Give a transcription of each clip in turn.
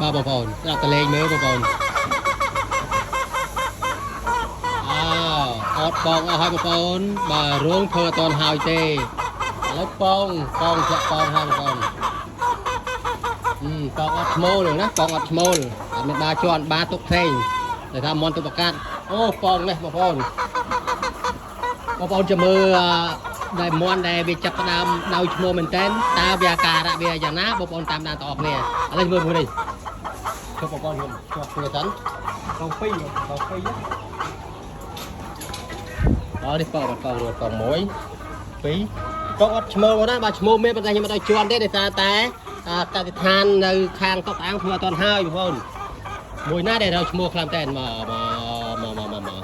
បាទបងប្អូនស្ដាប់តលេងមើលបងប្អូនអើអត់បងអស់ហើយបងប្អូនបាទរោងធ្វើអត់ទាន់ហើយទេឥឡូវបងបងចាក់បងហើយបងប្អូនបងអត់ឈ្មោលណាបងអត់ឈ្មោលអត់មានបាជន់បាទុកផ្សេងតែថាមន់ទុកប្រកាសអូបងនេះបងប្អូនបងប្អូនចាំមើលដែលមន់ដែលវាចាប់ផ្ដើមដោយឈ្មោះមែនតើតើវាអាការៈវាយ៉ាងណាបងប្អូនតាមដានទាំងអស់គ្នាឥឡូវមើលមួយនេះជប់បងប្អូនខ្ញុំជាប់គ្នាសិនបងពីរបងពីរអរនេះបងបងរួចបងមួយពីរបងអត់ឈ្មោះណាបាទឈ្មោះមានប៉ុន្តែខ្ញុំអត់ឲ្យជន់ទេដោយសារតែកសិដ្ឋាននៅខាងតុកអាងធ្វើអត់ទាន់ហើយបងប្អូនមួយណាដែលរកឈ្មោះខ្លាំងតែមកមកមកមកមក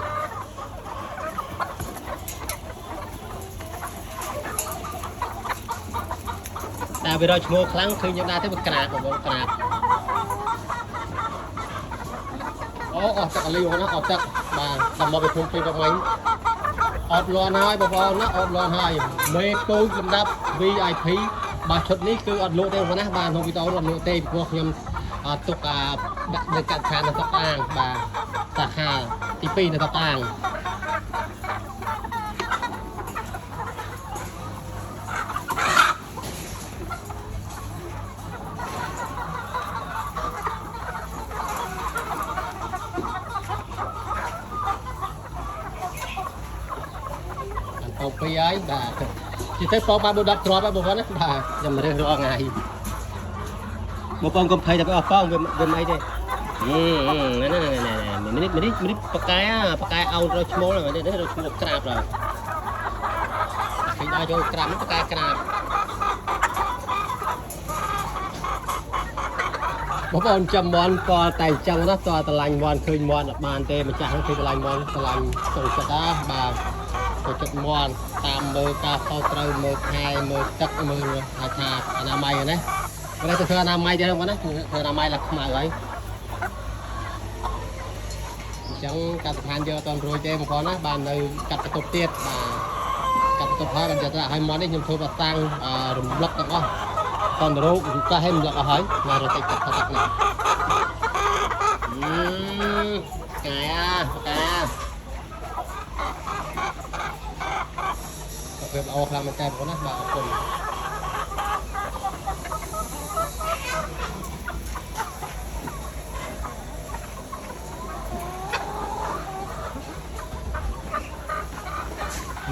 តែវារកឈ្មោះខ្លាំងឃើញយ៉ាងណាទេវាក្រាបបងប្អូនក្រាបអូអស់ទឹកអលីបងណាអស់ទឹកបាទដល់មកពីភូមិពីបងមិញអត់លន់ហើយបងប្អូនណាអត់លន់ហើយមេពូជលំដាប់ VIP បាទឈុតនេះគឺអត់លក់ទេបងប្អូនណាបាទក្នុងវីដេអូអត់លក់ទេព្រោះខ្ញុំទុកអាដាក់នៅកាត់ឋាននៅតុកអាងបាទសាខាទី2នៅតុកអាងបានពងពីរហើយបាទជិះទៅពងបាន4 10គ្រាប់ហើយបងប្អូនណាបាទខ្ញុំរើសរាល់ថ្ងៃបងប្អូនកុំភ័យតែអស់ពងវាវាមិនអីទេណាណាណានេះនេះនេះបកែបកែអោនរកឈ្មោលនេះរកឈ្មោះក្រាបដល់ឃើញដល់ចូលក្រាបនេះបកែក្រាបបងប្អូនចាំមន់តតែអញ្ចឹងណាតតឡាញ់មន់ឃើញមន់អត់បានទេម្ចាស់ហ្នឹងឃើញតឡាញ់មន់តឡាញ់ចូលចិត្តណាបាទចូលចិត្តមន់តាមមើលការខុសត្រូវមើលខែមើលទឹកមើលហៅថាអនាម័យណាមិនទៅធ្វើអនាម័យទេបងណាធ្វើអនាម័យឡាខ្មៅហើយអញ្ចឹងកាត់ស្ថានយកអត់ទាន់រួចទេបងប្អូនណាបាននៅកាត់បន្ទប់ទៀតបាទកាត់បន្ទប់ហើយបានយកទៅឲ្យមន់នេះខ្ញុំធ្វើបាតាំងរំលឹកទាំងអស់តនរោគខ្លះឲ្យរំលឹកអស់ហើយណារត់តិចទឹកទឹកនេះកែអាកែអាភាពល្អខ្លាំងមែនតើបងប្អូនណាបាទអរគុណ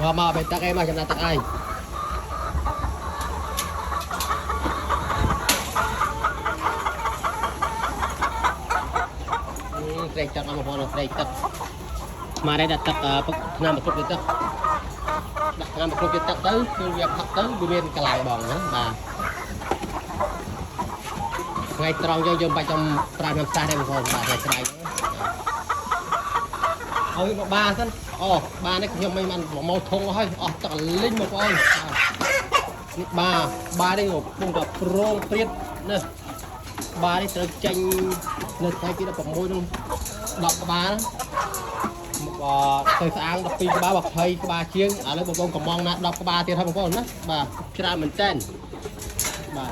មកមកបេទឹកអីមកចំណាត់ទឹកអីស្រែកទឹកអស់បងប្អូនស្រែកទឹកមកដែរដាក់ទឹកថ្នាំបន្ទប់ទឹកដាក់ថ្នាំបន្ទប់ទឹកទៅគឺវាផឹកទៅវាមានកលាំងបងណាបាទថ្ងៃត្រង់យើងយើងបាច់ចំប្រើថ្នាំសាសទេបងប្អូនបាទថ្ងៃក្រោយឲ្យមកបាសិនអូបានេះខ្ញុំមិនបានមកធុងហើយអស់ទឹកលីងបងប្អូននេះបាបានេះកំពុងតែប្រងព្រាតណាបានេះត្រូវចេញនៅថ្ងៃទី16នោះ10ក្បាលមកទៅស្អាង12ក្បាល20ក្បាលជាងឥឡូវបងប្អូនកំងណា10ក្បាលទៀតហើយបងប្អូនណាបាទច្រើនមែនតើបាទ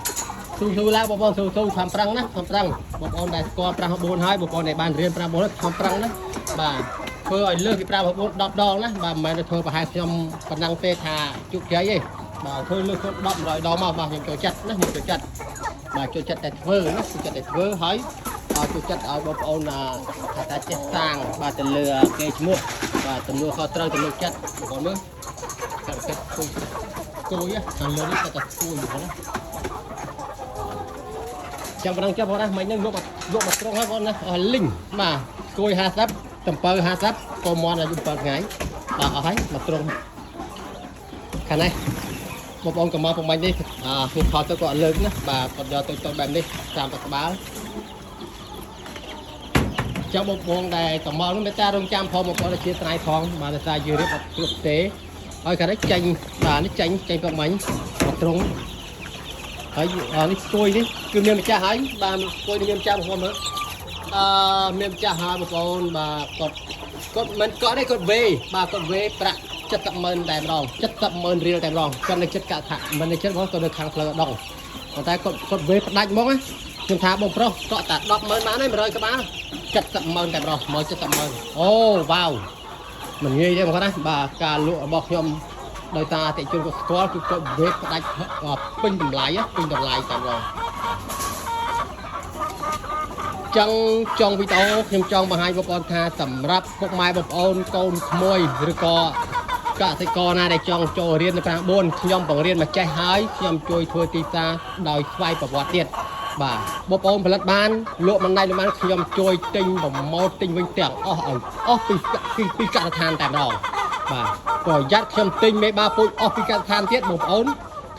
ស៊ូស៊ូឡើងបងប្អូនស៊ូស៊ូខំប្រឹងណាខំប្រឹងបងប្អូនដែលស្គាល់5 4ហើយបងប្អូនដែលបានរៀន5 4ខំប្រឹងណាបាទធ្វើឲ្យលើសពី5 4 10ដងណាបាទមិនមែនធ្វើប្រហែលខ្ញុំប៉ុណ្ណឹងទេថាជោគជ័យទេបាទធ្វើលើស10 100ដងមកបាទខ្ញុំចូលចិត្តណាខ្ញុំចូលចិត្តបាទចូលចិត្តតែធ្វើណាចូលចិត្តតែធ្វើហើយចូលចិត្តឲ្យបងប្អូនថាតែចេះសាងបាទទៅលើគេឈ្មោះបាទទំនួលខុសត្រូវទំនុកចិត្តបងប្អូនមើលកាត់គិតគួយគួយខាងលើនេះគាត់តែគួយបងប្អូនណាចាំប៉ុណ្ណឹងចុះបងណាមិញហ្នឹងលក់លក់មកត្រង់ហើយបងណាអស់លីងបាទគួយ50តំពៅ50កុំមន់អាយុ7ថ្ងៃបាទអស់ហើយមកត្រង់ខាងនេះបងប្អូនកំមកពុកមិញនេះអាគឺខោទៅគាត់លើកណាបាទគាត់យកទៅទៅបែបនេះតាមតក្បាលចាំបងប្អូនដែលកំមកនោះមេត្តារងចាំផងបងប្អូនអធិស្ឋានផងបាទដោយសារយើងរៀបអត់គ្រប់ទេហើយខាងនេះចេញបាទនេះចេញចេញពុកមិញមកត្រង់ហើយនេះស្គួយនេះគឺមានម្ចាស់ហើយបាទស្គួយនេះមានម្ចាស់បងប្អូនមើលអឺមានម្ចាស់ហើយបងប្អូនបាទគាត់គាត់មិនកក់ទេគាត់វេបាទគាត់វេប្រាក់70ម៉ឺនតែម្ដង70ម៉ឺនរៀលតែម្ដងគាត់នៅចិត្តកថាមិននៅចិត្តបងគាត់នៅខាងផ្លូវអដងប៉ុន្តែគាត់គាត់វេផ្ដាច់ហ្មងណា ខ្ញុំថាបងប្រុសកក់តែ100000បានហើយ100ក្បាល700,000តែប្រុស170,000អូវ៉ាវមិនងាយទេបងប្អូនណាបាទការលក់របស់ខ្ញុំដោយសារអតិថិជនគាត់ស្គាល់គឺគាត់វេបផ្ដាច់ពេញតម្លៃពេញតម្លៃតែម្ដង ចង់ចង់វីដេអូខ្ញុំចង់បង្ហាញបងប្អូនថាសម្រាប់ពុកម៉ែបងប្អូនកូនក្មួយឬក៏កសិករណាដែលចង់ចូលរៀននៅប្រាំង4ខ្ញុំបង្រៀនមកចេះហើយខ្ញុំជួយធ្វើទីផ្សារដោយស្វ័យប្រវត្តិទៀតបាទបងប្អូនផលិតបានលក់មិនដាច់លក់បានខ្ញុំជួយទិញប្រម៉ូទទិញវិញទាំងអស់ឲ្យអស់ពីពីពីកសិដ្ឋានតែម្ដងបាទប្រយ័ត្នខ្ញុំទិញមេបាពូជអស់ពីកសិដ្ឋានទៀតបងប្អូន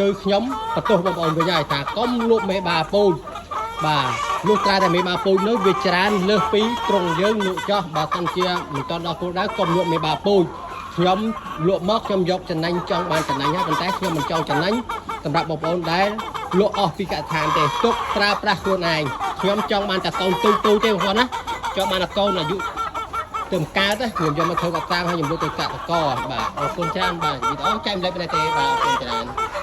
គឺខ្ញុំបន្ទោសបងប្អូនវិញហើយថាកុំលក់មេបាពូជ បាទលុះត្រាតែមេបាពូជនោះវាច្រើនលើសពីត្រង់យើងលក់ចោះបើសិនជាមិនតន់ដល់គោលដៅកុំលក់មេបាពូជខ្ញុំលក់មកខ្ញុំយកចំណេញចង់បានចំណេញហើយប៉ុន្តែខ្ញុំមិនចង់ចំណេញសម្រាប់បងប្អូនដែលលក់អស់ពីកថានទេទុកប្រើប្រាស់ខ្លួនឯងខ្ញុំចង់បានតែកូនទូចទូចទេបងប្អូនណាចង់បានតែកូនអាយុទៅកើតណាខ្ញុំយកមកធ្វើកតាំងហើយខ្ញុំលក់ទៅកតកបាទអរគុណច្រើនបាទវីដេអូចែកម្លែកប៉ុណ្ណេះទេបាទអរគុណច្រើន។